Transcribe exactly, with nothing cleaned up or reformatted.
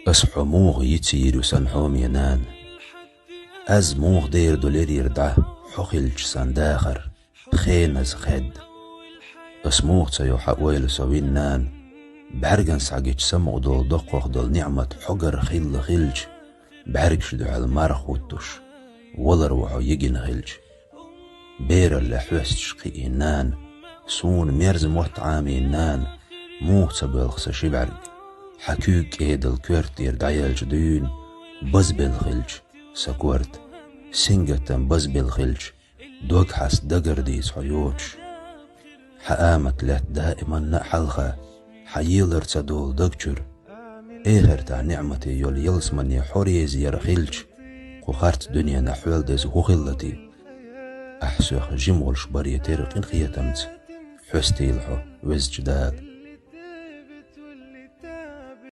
Ас хьо муха йицйийр ю сан хьоме нана? Аз муха дер ду лерийр дӀа хьо хилча сан дахар, хеназа хед? Ас муха ца йо хьа ойла со вина нана? БӀарган схьагича самукъа долу доккхох долу ниӀмат хьогара хилла хилча, бӀаьргаш дуьхьал марха хӀуттуш, валар ву хьо йигина хилча. Бералле хьоьсташ кхиийна нана, суна мерза мотт Ӏамийна нана, муха ца боьлху сан ши бӀаьрг? Хьан куьйга кӀедал коьрта тӀера дӀаелча дуьйна, базбелла хилча сан корта, сингаттам базбелла хилча, дог хьаста дагар дийца хьо йоцуш. Хьан амат лаьтта даиманна а хьалха, хьан елар ца долу даг чуьра. Эхартахь ниӀмате йолу ялсамане хьо реза яра хилча, кху харц дуьненахь хьол деза хӀун хилла те? Ахь соьх жима волуш баре терра къинхетамца, хьоьстийла хьо, Везачу Дала.